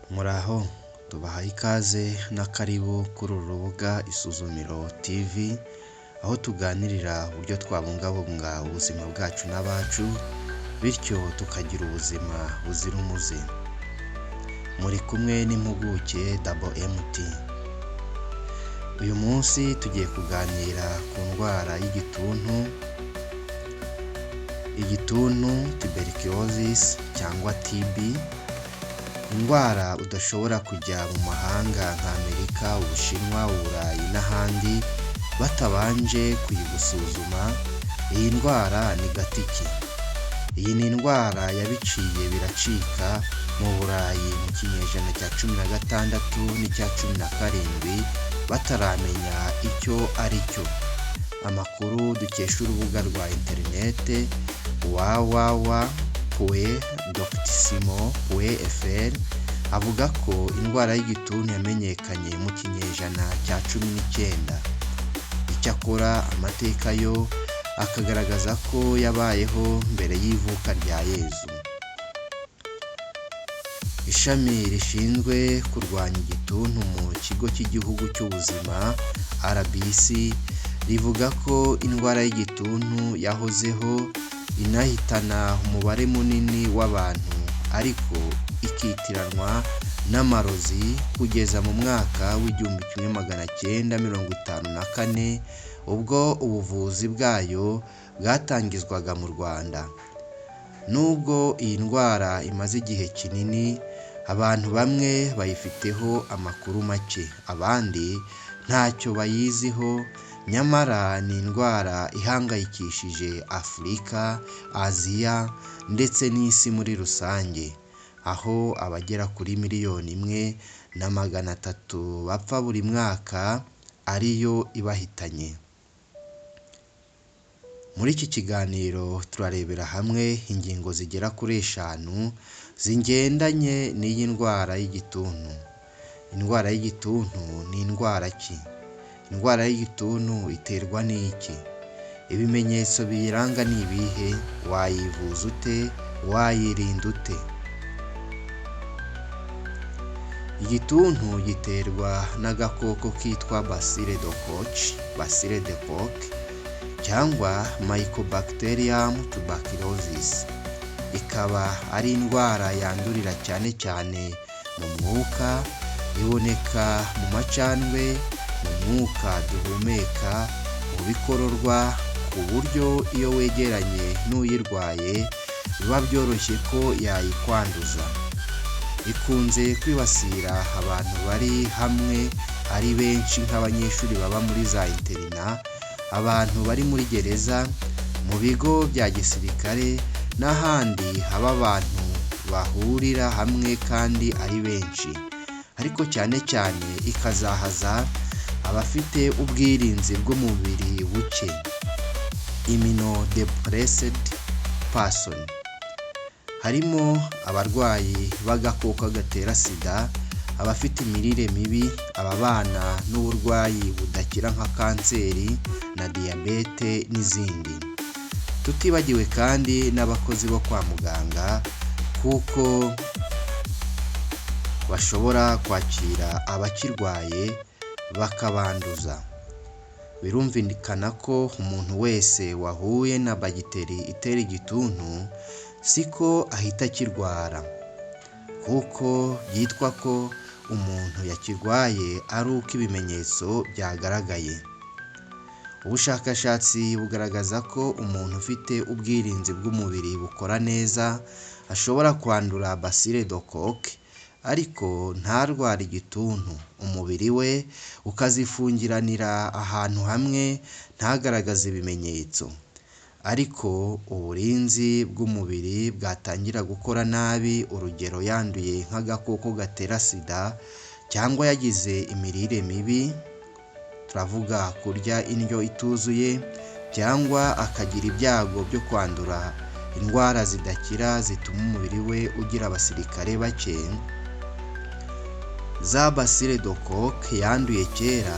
Muraho, tubahaye ikaze na karibu kuri uru rubuga Isuzumiro TV, aho tuganirira uburyo twabungabunga ubuzima bwacu n'abacu, bityo tukagira ubuzima buzira umuze. Muri kumwe n'impuguke Double MT. Uyu munsi tugiye kuganira ku ndwara y'igituntu, igituntu tuberculosis cyangwa TB, indwara udashobora kujya mu mahanga nka Amerika, Ubushinwa, Uburayi n'ahandi batabanje kuyigusuzuma. Iyi ndwara ni gati ki? Iyi ni indwara yabiciye biracika mu Burayi mu kinyejana cya 16 n'icya 17 bataramenya icyo ari cyo. Amakuru dukesha urubuga rwa interinete www.doctissimo.fr avuga ko indwara y'igituntu yamenyekanye mu kinyejana cya 19. Icyakora amateka yo akagaragaza ko yabayeho mbere y'ivuka rya Yezu. Ishami rishinzwe kurwanya igituntu mu Kigo cy'Igihugu cy'Ubuzima RBC rivuga ko indwara y'igituntu yahozeho inahitana umubare munini w'abantu, ariko ikitiranwa n'amarozi kugeza mu mwaka w'1954, ubwo ubuvuzi bwayo bwatangizwaga mu Rwanda. Nubwo iyi ndwara imaze igihe kinini, abantu bamwe bayifiteho amakuru make, abandi ntacyo bayiziho, nyamara ni indwara ihangayikishije Afurika, Aziya ndetse n'isi muri rusange, aho abagera kuri miliyoni 1 na 300 bapfa buri mwaka ariyo ibahitanye. Muri iki kiganiro turarebera hamwe ingingo zigera kuri eshanu zigendanye n'iyi ndwara y'igituntu. Indwara y'igituntu ni indwara ki? Indwara y'igituntu iterwa n'iki? Ibimenyetso biyiranga ni ibihe? Wayivuza ute? Wayirinda ute? Igituntu giterwa n'agakoko kitwa Bacille de Koch, Bacille de Koch cyangwa Mycobacterium tuberculosis. Ikaba ari indwara yandurira cyane cyane mu mwuka, iboneka mu macandwe, mu mwuka duhumeka, mu bikororwa, ku buryo iyo wegeranye n'uyirwaye biba byoroshye ko yayikwanduza. Ikunze kwibasira abantu bari hamwe ari benshi nk'abanyeshuri baba muri za interina, abantu bari muri gereza, mu bigo bya gisirikare n'ahandi haba abantu bahurira hamwe kandi ari benshi, ariko cyane cyane ikazahaza abafite ubwirinzi bw'umubiri buke, immunodepressed person. Harimo abarwayi b'agakoko gatera SIDA, abafite imirire mibi, ababana n'uburwayi budakira nka kanseri na diyabete n'izindi. Tutibagiwe kandi n'abakozi bo kwa muganga, kuko bashobora kwakira abakirwaye bakabanduza. Birumvikana ko umuntu wese wahuye na bagiteri itera igituntu siko ahita akirwara, kuko byitwa ko umuntu yakirwaye ari uko ibimenyetso byagaragaye. Ubushakashatsi bugaragaza ko umuntu ufite ubwirinzi bw'umubiri bukora neza ashobora kwandura Bacille de Koch ariko ntarware igituntu, umubiri we ukazifungiranira ahantu hamwe ntagaragaze ibimenyetso. Ariko uburinzi bw'umubiri bwatangira gukora nabi, urugero yanduye nk'agakoko gatera SIDA cyangwa yagize imirire mibi, turavuga kurya indyo ituzuye, cyangwa akagira ibyago byo kwandura indwara zidakira zituma umubiri we ugira abasirikare bake, za Bacille de Koch yanduye kera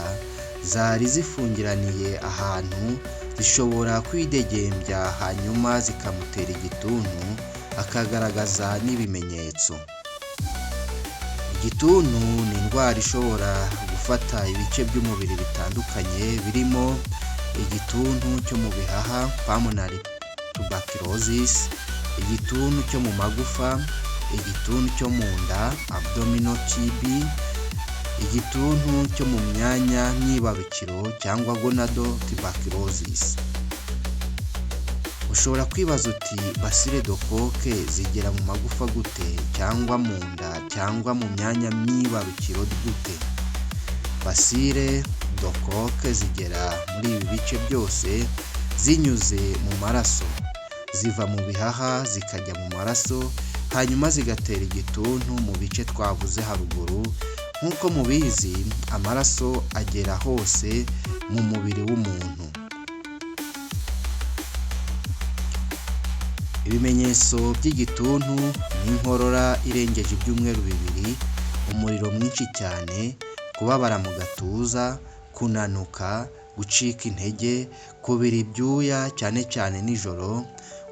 zari zifungiraniye ahantu zishobora kwidegembya hanyuma zikamutera igituntu, akagaragaza n'ibimenyetso. Igituntu ni indwara ishobora gufata ibice by'umubiri bitandukanye birimo igituntu cyo mu bihaha pulmonary tuberculosis, igituntu cyo mu magufa, igituntu cyo mu nda abdominal TB, igituntu cyo mu myanya myibarukiro cyangwa gonadal tuberculosis. Ushobora kwibaza uti bacille de Koch zigera mu magufa gute cyangwa mu nda cyangwa mu myanya myibarukiro gute? Bacille de Koch zigera muri ibi bice byose zinyuze mu maraso, ziva mu bihaha zikajya mu maraso hanyuma zigatera igituntu mu bice twavuze haruguru. Nk'uko mubizi, amaraso agera hose mu mubiri w'umuntu. Ibimenyetso by'igituntu ni inkorora irengeje ibyumweru 2, umuriro mwinshi cyane, kubabara mu gatuza, kunanuka, gucika intege, kubira ibyuya cyane cyane nijoro,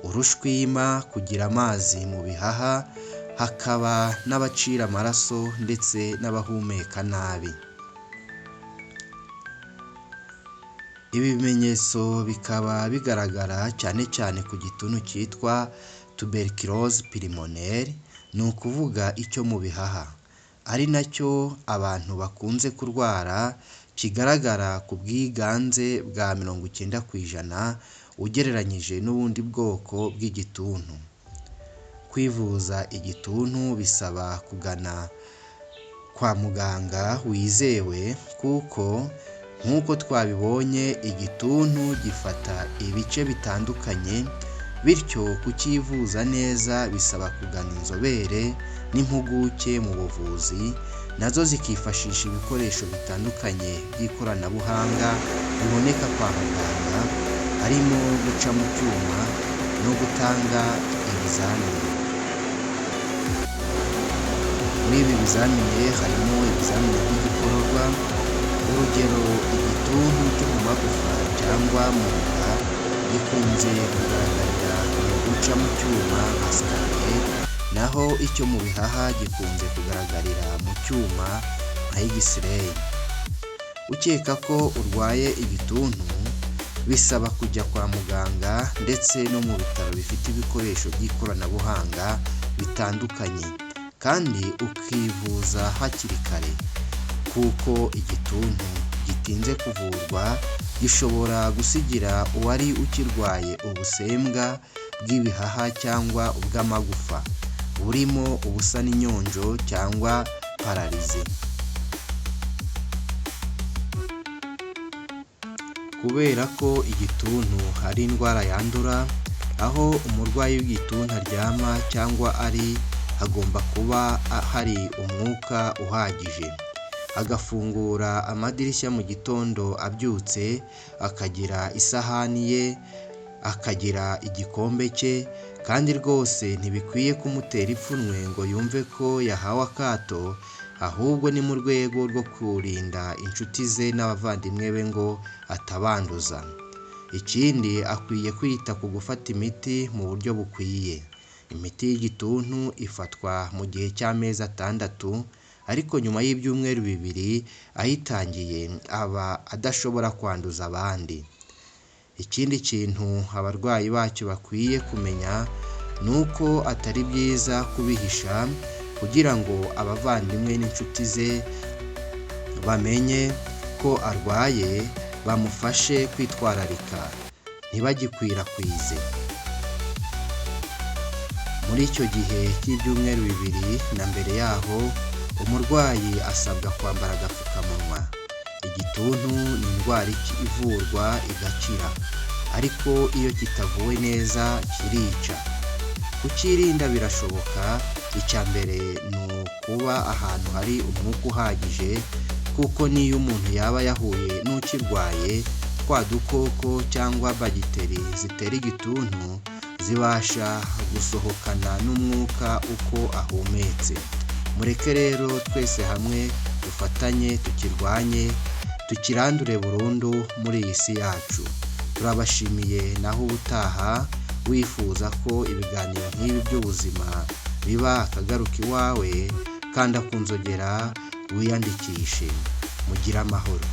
urushwima, kugira amazi mu bihaha, hakaba n'abacira amaraso ndetse n'abahumeka nabi. Ibi bimenyetso bikaba bigaragara cyane cyane ku gituntu cyitwa tuberculose pulmonaire, ni ukuvuga icyo mu bihaha, ari nacyo abantu bakunze kurwara, kigaragara ku bwiganze bwa 90% ugereranyije n'ubundi bwoko bw'igituntu. Kwivuza igituntu bisaba kugana kwa muganga wizewe kuko nk'uko twabibonye igituntu gifata ibice bitandukanye, bityo kucyivuza neza bisaba kugana inzobere n'impuguke mu buvuzi, nazo zikifashisha ibikoresho bitandukanye by'ikoranabuhanga biboneka kwa muganga, harimo guca mu cyuma no gutanga ibizamini. Muri ibi bizamini harimo ibizamini by'igikororwa, urugero igituntu cyo mu magufa cyangwa mu nda gikunze kugaragarira mu guca mu cyuma nka scanner, naho icyo mu bihaha gikunze kugaragarira mu cyuma nka X-ray. Ukeka ko urwaye igituntu bisaba kujya kwa muganga ndetse no mu bitaro bifite ibikoresho by'ikoranabuhanga bitandukanye, kandi ukivuza hakiri kare kuko igituntu gitinze kuvurwa gishobora gusigira uwari ukirwaye ubusembwa bw'ibihaha cyangwa ubw'amagufa, burimo ubusa n'inyonjo cyangwa paralysie. Kubera ko igituntu ari indwara yandura, aho umurwayi w'igituntu aryama cyangwa ari hagomba kuba hari umwuka uhagije, agafungura amadirishya mu gitondo abyutse, akagira isahani ye, akagira igikombe cye, kandi rwose ntibikwiye kumutera ipfunwe ngo yumve ko yahawe akato, ahubwo ni mu rwego rwo kurinda inshuti ze n'abavandimwe be ngo atabanduza. Ikindi akwiye kwita ku gufata imiti mu buryo bukwiye. Imiti y'igituntu ifatwa mu gihe cy'amezi 6, ariko nyuma y'ibyumweru 2 ayitangiye aba adashobora kwanduza abandi. Ikindi kintu abarwayi bacyo bakwiye kumenya ni uko atari byiza kubihisha kugira ngo abavandimwe n'inshuti ze bamenye ko arwaye bamufashe kwitwararika ntibagikwirakwize. Muri icyo gihe cy'ibyumweru 2 na mbere yaho, umurwayi asabwa kwambara agapfukamunwa. Igituntu ni indwara ivurwa igakira, ariko iyo kitavuwe neza kirica. Kucyirinda birashoboka, icya mbere ni ukuba ahantu hari umwuka uhagije kuko n'iyo umuntu yaba yahuye n'ukirwaye, twa dukoko cyangwa bagiteri zitera igituntu zibasha gusohokana n'umwuka uko ahumetse. Mureke rero twese hamwe dufatanye tukirwanye, tukirandure burundu muri iyi si yacu. Turabashimiye, naho ubutaha wifuza ko ibiganiro nk'ibi by'ubuzima biba akagaruka iwawe, Kanda ku nzogera wiyandikishe. Mugire amahoro.